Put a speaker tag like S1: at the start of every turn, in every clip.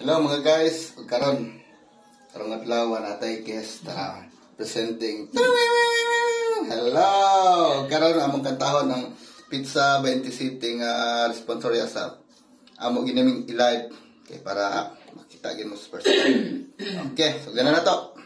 S1: Hello mga guys, ug karon karong adlaw natay guest presenting. Hello! Karon among kantahon ang Pizza 20 City nga sponsor ya sa amo ginaming i-live kay para makita gid mo sa first time. Okay, so gana na to.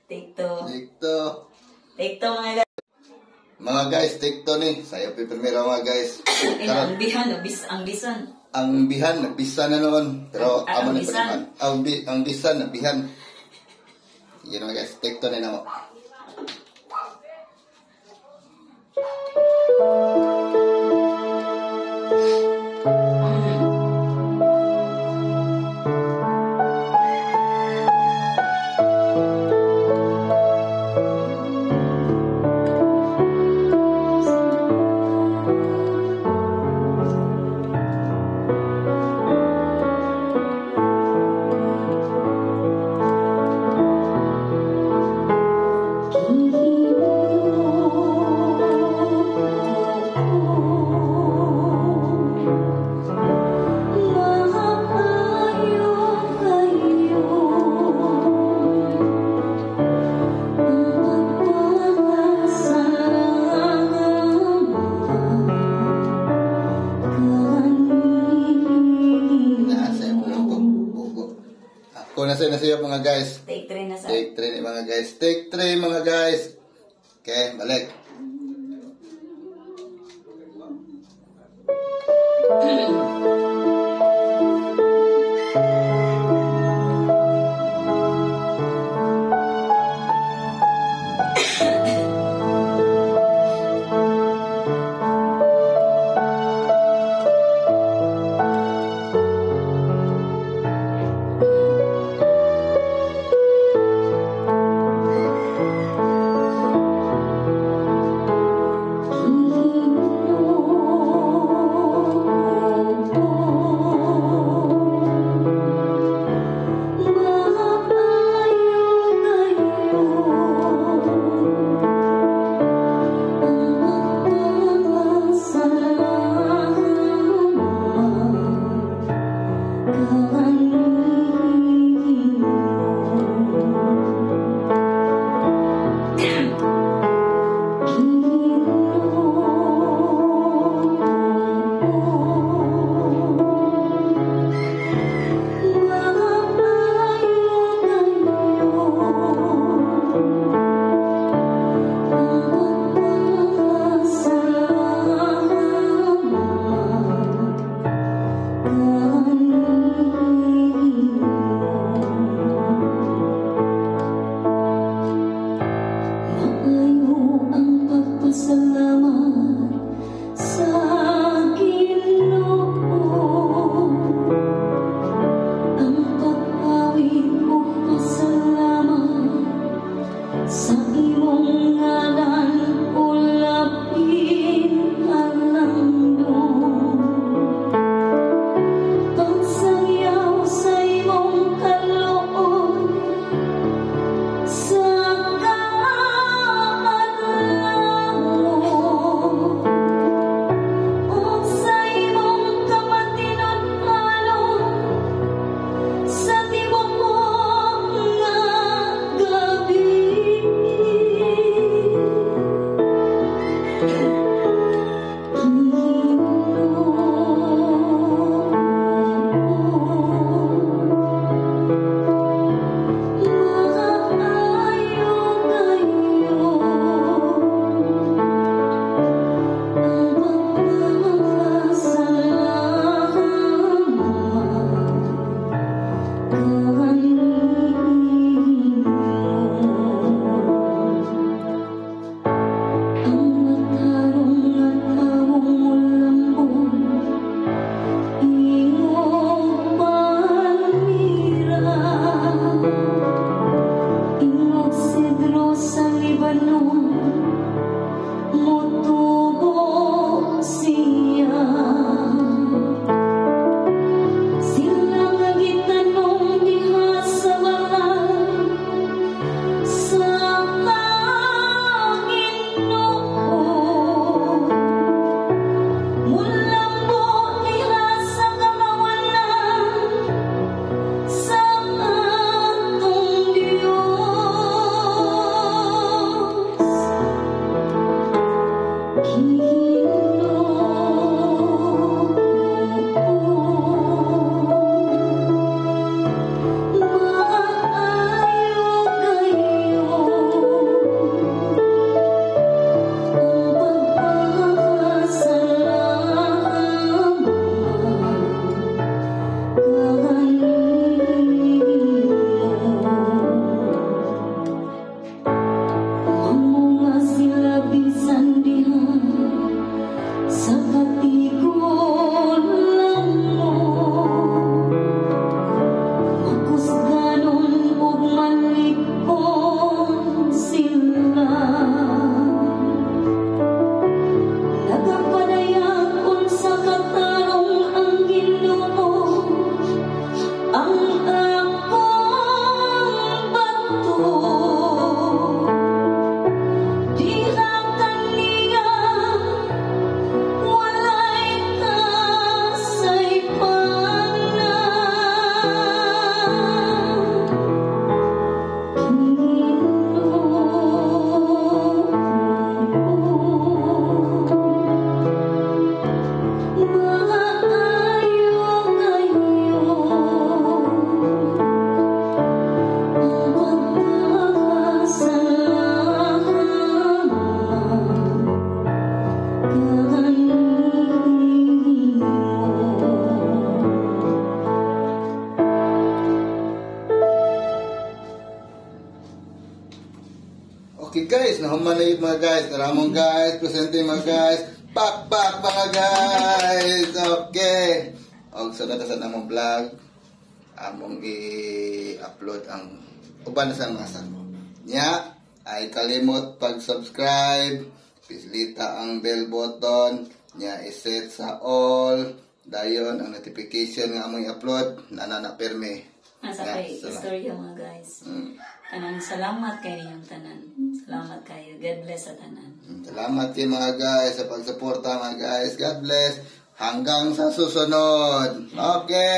S2: Take two.
S1: Take two.
S2: Take two mga guys.
S1: Mga guys, take two ni. Sayo primero mga guys.
S2: Ang bihan, ang bisan.
S1: Ang bihan, nagbisan na noon. Pero amo
S2: ang
S1: ni
S2: bisan.
S1: Ang bisan, nagbihan. Sige mga guys, take two ni na mo. na siya, mga guys.
S2: Take 3 na sa.
S1: Take 3 ni mga guys. Take 3, mga guys. Okay, balik.
S2: Salamat sa Ginoo, ang pag-awit ug pasalamat sa imong ngalan, o labing halangdon. Pagsangyaw sa imong kaluoy sa kaadlawon ug sa imong kapatinud-anon sa tibuok nga gabii. Maayo kayo ang pagpapasalamat kanimo. Ang matarong nga tawong molambong ingog palmira, ingog sedro sa Lebanon, motubo siya. Sila nga gitanom diha sa balay sa Ginoo, mulambo diha sa kalawanan sa atong Dios. Ginoo, maayo kayo ang pagpapasalamat kanimo. Mamunga sila bisan diha
S1: Sakit, mga guys. Karamong guys. Presenting, mga guys. Pak pak, mga guys. Okay. Og sa sa among vlog, among i-upload ang uban sa mga sako. Nya, ay kalimot pag-subscribe, pislita ang bell button, nya i-set sa all, dayon ang notification nga among i-upload, nana na perme.
S2: Nasa
S1: Yeah,
S2: kay
S1: salamat.
S2: istorya, mga guys. Kanang salamat kay ninyong tanan. Salamat kayo. God bless sa tanan.
S1: Salamat kay mga guys sa pagsuporta, mga guys. God bless. Hanggang sa susunod. Okay.